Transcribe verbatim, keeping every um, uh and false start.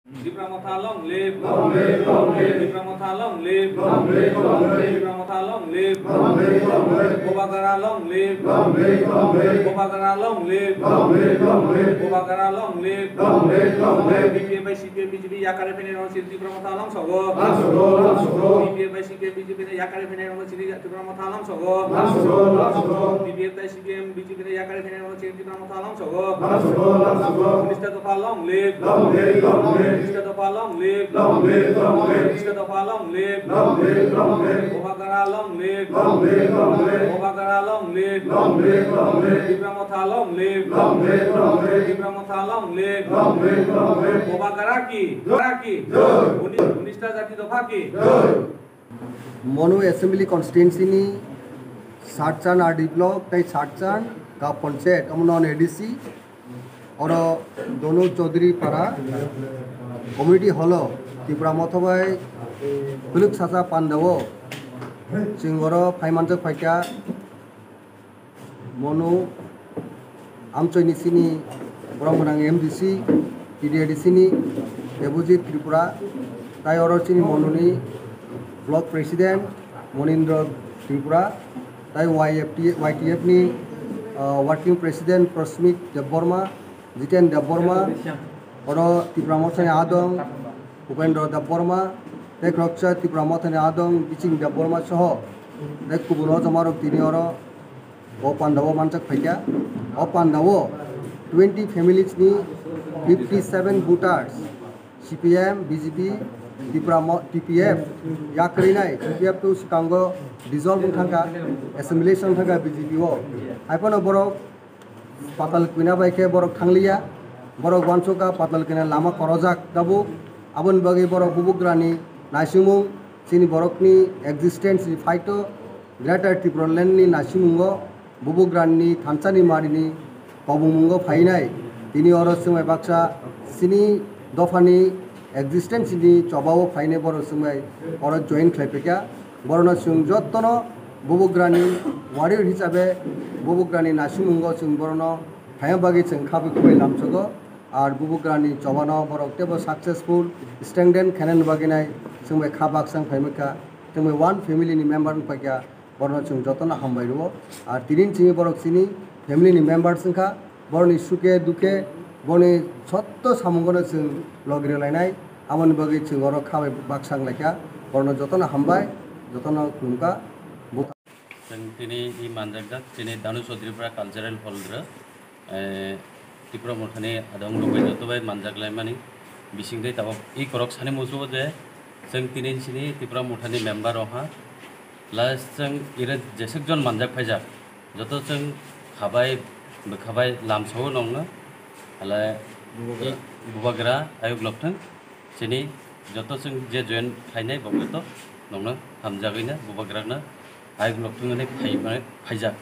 Tipra Motha long live. Long live, long live. Tipra Motha long live. Long live, long live. Tipra Motha long live. Long live, long live. Bubagra long live. Long live, long live. Bubagra long live. Long live, long live. Bubagra long live. Long live, long live. B P F bai C P M B J P yakare phene rong siri Tipra Motha long sogo. Long sogo, long sogo. B P F bai C P M B J P yakare phene rong siri Tipra Motha long sogo. Long sogo, long sogo. B P F bai C P M B J P yakare phene rong siri Tipra Motha long sogo. Long sogo, long sogo. Unista dopha long live. Long live, long live. Unista dopha long live. Long live, long live. Unista dopha long live. Long live, long live. Bubagra long live. Long live, long live. Bubagra long live. Long live, long live. Tipra Motha long live. Long live, long live. Tipra Motha long live. Long live, long live. Bubagra ki, Bubagra ki. Jai. Uni-, unista jati dopha ki. Jai. Monu Assembly Constituency ni Satchan R D block tei Satchan Gap Panchayat, omo non A D C, oro Donu Chaudhary Para Community Hall o Tipra Motha bai Phuluk Sacha Pandao chwng oro phai manjak phaikha. Monu amchoini chini borok gwnang M D C, T D A D C ni Debojit Tripura, tai oro chini Monuni Block President Monindra Tripura, tai Y F T, Y T F ni, ah, Working President Prasmit Debbarma, Jiten Debbarma, oro Tipra Mothani adong Upendra Debbarma, tei khoroksa Tipra Mothani adong Biching Debbarma soho tei kubun o joma rok tini oro o pandao manjak phaikha. O pandao twenty families ni fifty seven voters, C P M, B J P, Tipra Mo-, T P F, yakrwinai, T P F to swkango dissolve wng thangkha, assimilation thangkha B J P o. Haiphano borok Patal kwina bai khe borok thangliya, borok uansukha patal kwina lama korojak tabuk. Aboni bagwi borok bubugrani naisingmung, chini borokni existence ni phaito Greater Tipraland ni naisingungo bubugrani thansani marini kobongmungo phainai. Tini oro swngbai baksa chini dophani existence ni chobao phainai borok swngbai oro join khlai phaikha. Borokno chwng jottono bubugrani warrior hisabe bubugrani naisinmungo chwng borokno phaina bagwi chwng khabwi kubai lamsogo. Ar bubugrani chobano borok teibo successful strengthen khainani bagwi nai chwngbai kha baksa wng phaimankha, chwngbai one family ni member wng paikha. Borokno chwng jotono hambai rwo. Ar tini chini borok chini family ni members wngkha, borokni sukhe dukhe, borokni sotto samungono chwng logi rwlainai. Aboni bagwi chwng oro khabai baksa wnglaikha. Borokno jotono hambai, jotono khulumkha. Chwng tini i manjakjak chini Danu Chaudhary Para Cultural Hall rw. Eh, Tipra Mothani adong rok bai joto bai manjak lai mani bising tei tabuk i korok sani muchungo je chwng tini sini Tipra Mothani member rok ha, last chwng ire jeswk jon manjak phaijak, joto chwng khabai bwkhabai lamsao nongno, hala i bubagra ayuk lokthwng chini joto chwng je join khlainai bo joto nongno hamjagwi no bubagra no ayuk lokthwng hwnwi phai-, phaijak.